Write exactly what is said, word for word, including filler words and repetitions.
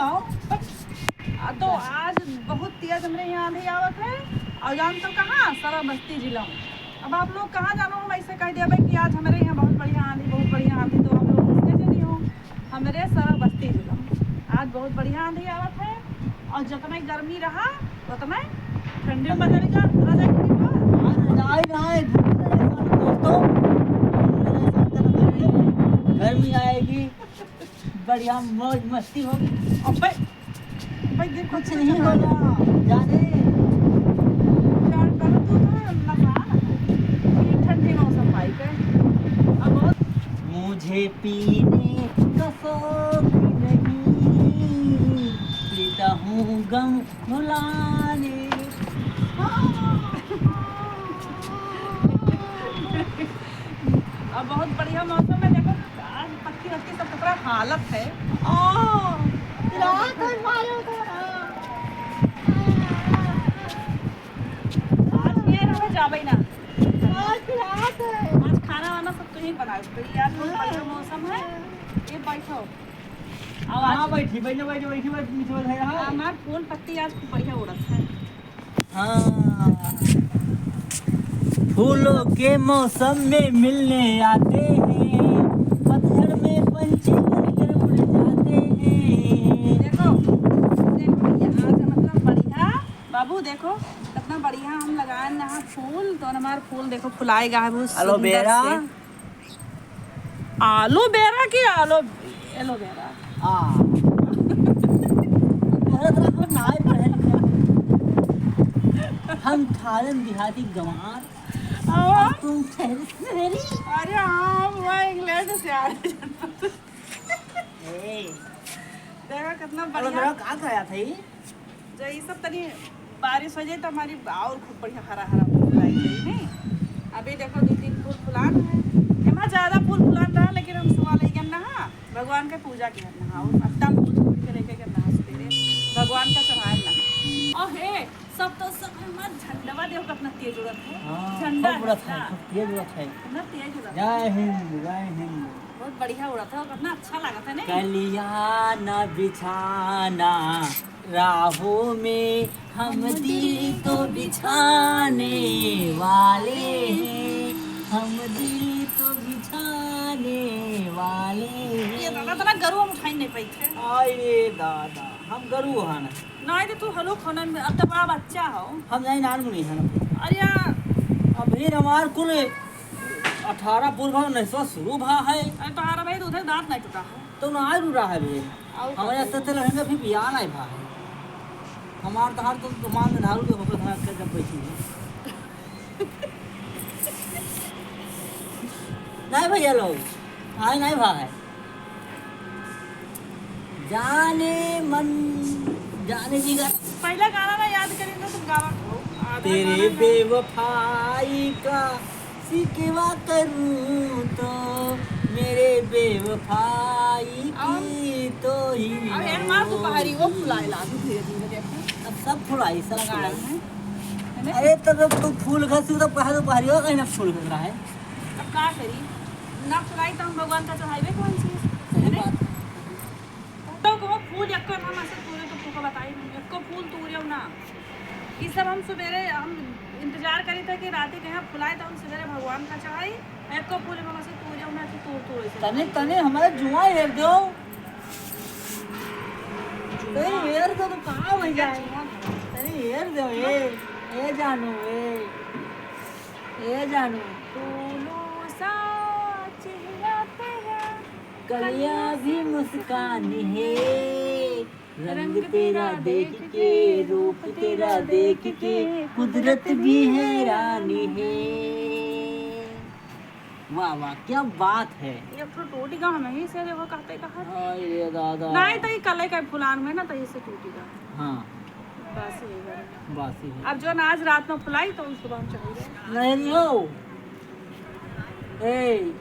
आओ। आ, तो आज बहुत तेज हमरे यहाँ आंधी आवत है। और जान तो कहाँ? सराबस्ती जिला में। अब आप लोग कहाँ जानो, हम ऐसे कह देबे कि आज हमरे यहाँ बहुत बढ़िया आंधी, बहुत बढ़िया आंधी, तो आप लोग किसके जनी हो? हमरे सराबस्ती जिला में आज बहुत बढ़िया आंधी आवत है। और जितना गर्मी रहा, उतना ठंडी में बदल जा, रजाई के ऊपर। आज रजाई ना है, दोस्तों, गर्मी आएगी। बढ़िया मौज मस्ती होगी। अबे, अबे, देख, कुछ नहीं होगा, जाने। जान करो तू तो नशा, ये ठंडी मौसम भाई के। अब बहुत मुझे पीने का शौक नहीं, पीता हूँ गम भुलाने। अब बहुत बढ़िया मौसम है, देखो आज पत्ती वत्ती सब कितना हालत है। आ, रात है मारो तो। आज ये रहो जाबे ना। आज रात है। आज खाना वाना सब तू ही बनाओ। तो ये आज बहुत बढ़िया मौसम है। ये बैठो। आओ, आज हाँ, बैठी, बैठो, बैठो, बैठी, बैठी, बैठी, बैठी, हाँ। हमार फूल पत्ती आज खूब बढ़िया उड़त है। हाँ। फूलों के मौसम में मिलने आते हैं, पतझड़ में पंछी उड़कर उड़ जाते हैं। देखो, देखो, ये आज मतलब बढ़िया, बाबू देखो, कितना बढ़िया हम लगाए ना फूल, तो हमार फूल देखो फुलाएगा है बहुत सुंदर से। एलोवेरा। आलो बेरा की आलो, एलोवेरा। हाँ। तोहरा तरह हम नाय पढ़े लिखे। हम ठाड़न देहाती गंवार। आवा। और तुम ठहरी शहरी। अरे हाँ, हम वहाँ इंग्लैंड से आ रहे हैं। ए। देखा कितना अरे बढ़िया। मेरा का खाया था ये? जो ई सब तनी बारिश हो जाए तो हमारी और खूब बढ़िया हरा हरा फूल फुलाई जाई, नहीं? अभी देखो दो तीन फूल फुलान है, एमा ज्यादा फूल फुलान रहा, लेकिन हम सुबह ले गए नहा, भगवान के पूजा के नहा, और अट्टा फूल तोड़ के लेके गए नहा सवेरे, भगवान का चढ़ाए नहा। और हे, सब तो सब हमार झंडवा देखो कितना तेज उड़त है। हाँ, झंडा खूब उड़त है, ना। खूब तेज उड़त है। कितना तेज उड़त है। जय हिंद, जय हिंद। बहुत बढ़िया उड़त है, कितना अच्छा लागत है, नहीं? कलिया ना बिछाना राहों में, हम दिल तो बिछाने वाले हैं, हम दिल तो बिछाने वाले हैं। ये दादा, इतना गरु हम उठाई नहीं पाई थे। आए रे दादा, हम गरु हन। नहीं तो तू हलो खाना में, अब तो बड़ा बच्चा हो। हम नहीं नान मुनी हन। अरे यार। अभी हमार कुल अठारह पूर्व नैसवा शुरू भा है। अरे तोहारा भाई तो उधर दांत नहीं टूटा है। तो ना आए रू रहा है बे। और हमारे का? अस्तर तेल रहेंगे, फिर बियाह नहीं भा है। हमार तो हर तो मान धारू के होकर था, कर जब बैठी है। नहीं भैया लोग, आए नहीं भा है। जाने मन, जाने जिगर। पहला गाना ना याद करें तो तुम गावा। आधा तेरे गाना ना। बेवफाई का शिकवा करूँ तो मेरे बेवफाई की अब, तो ही अब एक बार तो लो। पहाड़ी वो फुलाए लागू धीरे धीरे, देखो। अब सब फुलाई, सब लगाए फुलाई। हैं, है ना? अरे, तब तू फूल घसी, तब कहा तो पहाड़ी हो, कहीं ना फूल घस रहा है। अब का करी? ना फुलाई तो हम भगवान का चढ़ाइबे कौन चीज? सही है ना? बात है। तो वो फूल एक्को हम ऐसे तोड़े तो तुमको बताई नहीं, एक्को फूल तोड़े ना। ई सब हम सुबेरे, हम इंतजार करी था कि राती के यहाँ फुलाए तो हम सुबेरे भगवान का चढ़ाई। एको फूल में से तू जो मैं तू तोड़ तोड़ से तने, तने हमारे जुआ हेर दो। तने हेर दो तो कहाँ हो जाए? तने हेर दो, ए, ए जानू, ए, ए जानू। फूलों सा चेहरा तेरा, कलियाँ भी मुस्कान है। रंग तेरा देख के, रूप तेरा देख के, कुदरत भी हैरान है। वाह, वाह, क्या बात है। ये तो टूट गया, हम ही से देखो कहते कहत। हाय रे दादा। नहीं तो ये कले का फुलान में ना, तो ये से टूट गया। हाँ। बस ये है। बस ये है। अब जो ना आज रात में फुलाई, तो उसको हम चढ़ाई। नहीं हो। ए,